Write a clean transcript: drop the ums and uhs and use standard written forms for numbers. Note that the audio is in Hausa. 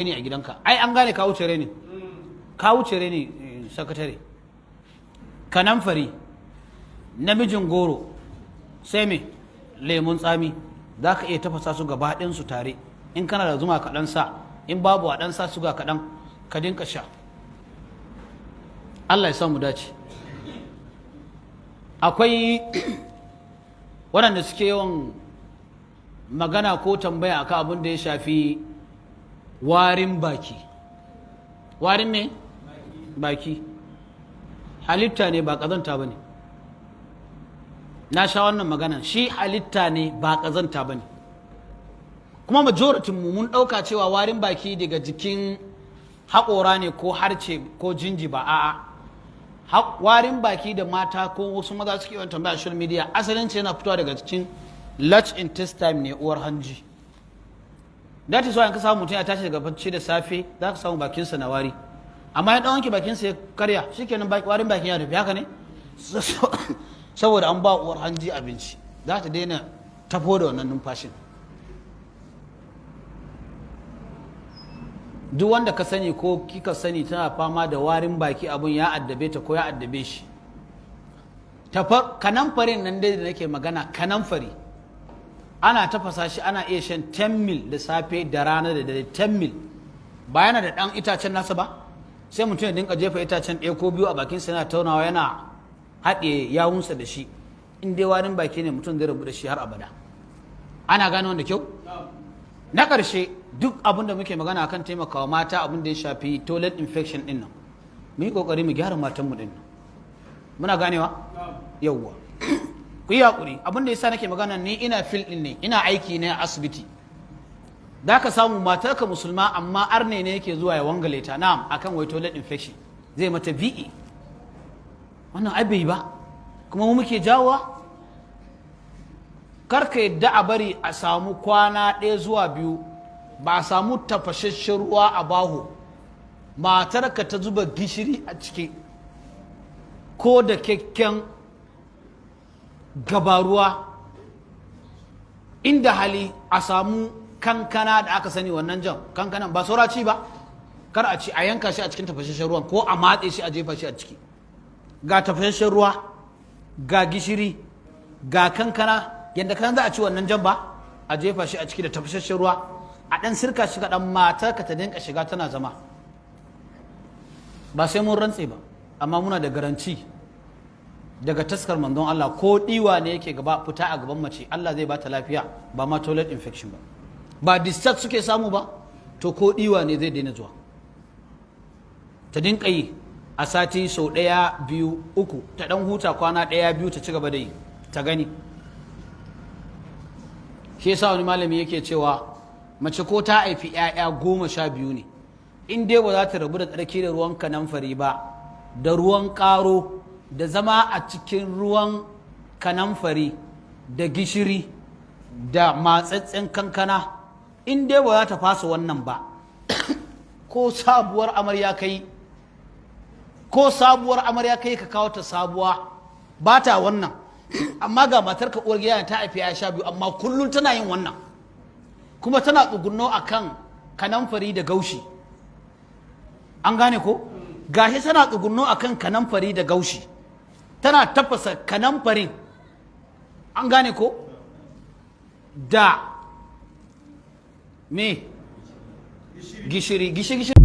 reni a gidanka. Ai an gane ka wuce reni, ka wuce reni. Sakatare, kanamfari, namijin goro, sai me, lemun tsami, za ka iya tafasa su gaba su tare. In kana da zuma kaɗan sa, in babu a ɗan sa suga kaɗan, ka dinka sha. Allah ya samu dace. Akwai waɗanda suke yawan magana ko tambaya akan abin da ya shafi warin baki. Warin me? Baki. Halitta ne, ba ƙazanta ba ne. Na sha wannan magana. Shi halitta ne, ba ƙazanta ba ne. Kuma majority mu mun ɗauka cewa warin baki daga jikin haƙora ne ko harce ko jinji ba. A'a, warin baki da mata ko wasu maza suke yawan tambaya a social media, asalin ce yana fitowa daga cikin large intestine ne, uwar hanji. That is why in ka samu mutum ya tashi daga bacci da safe, za ka samu bakinsa na wari, amma ya ɗan wanke bakinsa ya karya, shikenan, warin bakin ya tafi. Haka ne, saboda an ba uwar hanji abinci, za ta daina tafo da wannan numfashin. Duk wanda ka sani ko kika sani tana fama da warin baki, abun ya addabe ta ko ya addabe shi, kanamfarin nan dai da nake magana, kanamfari ana tafasa shi, ana iya shan 10 mil da safe da rana da dare. 10 mil, ba yana da ɗan itacen nasa ba, sai mutum ya dinka jefa itacen ɗaya ko biyu a bakinsa, yana taunawa, yana haɗe yawunsa da shi. In dai warin baki ne, mutum zai rabu da shi har abada. Ana gane wanda kyau? Na ƙarshe, duk abin da muke magana akan taimakawa mata, abin da ya shafi toilet infection ɗin nan, mu yi ƙoƙari mu gyara matanmu ɗin nan. Muna ganewa? Yawwa, ku yi haƙuri. Abin da yasa nake magana, ni ina field ɗin ne, ina aiki ne a asibiti. Da ka samu matarka musulma, amma arne ne yake zuwa ya wangale ta, na'am, akan wai toilet infection, zai mata VE. Wannan ai bai ba, kuma mu muke jawowa. Kar ka yadda a bari a samu kwana 1 zuwa 2 ba a samu tafasasshen ruwa a baho, matarka ta zuba gishiri a ciki ko da kyakken gabaruwa. Inda hali a samu kankana da aka sani, wannan jan kankanan, ba saura ci ba, kar a ci, a yanka shi a cikin tafasasshen ruwan ko a matse shi a jefa shi a ciki. Ga tafasasshen ruwa, ga gishiri, ga kankana, yadda kan za a ci wannan jan ba, a jefa shi a ciki da tafasasshen ruwa, a ɗan sirka shi kaɗan, matar ka ta dinka shiga tana zama. Ba sai mun rantse ba, amma muna da garanti daga taskar manzon Allah, ko ɗiwa ne yake gaba fita a gaban mace, Allah zai bata lafiya, ba ma toilet infection ba. Ba discharge suke samu ba, to ko ɗiwa ne zai daina zuwa. Ta dinka yi a sati sau 1, 2, 3, ta ɗan huta kwana 1, 2, ta ci gaba da yi, ta gani. Shi yasa wani malami yake cewa mace ko ta haifi 'ya'ya 12 ne, in dai ba za ta rabu da tsarki da ruwan kanamfari ba, da ruwan ƙaro, da zama a cikin ruwan kanamfari da gishiri da matsatsen kankana, in dai ba za ta fasa wannan ba, ko sabuwar amarya kai, ko sabuwar amarya kai ka kawo ta sabuwa, ba ta wannan. Amma ga matarka uwar gida ta haifi ya 12, amma kullum tana yin wannan, kuma tana tsugunno a kan kanamfari da gaushi. An gane ko? Gashi tana tsugunno a kan kanamfari da gaushi, tana tafasa kanamfarin, an gane ko, da me, gishiri, gishiri.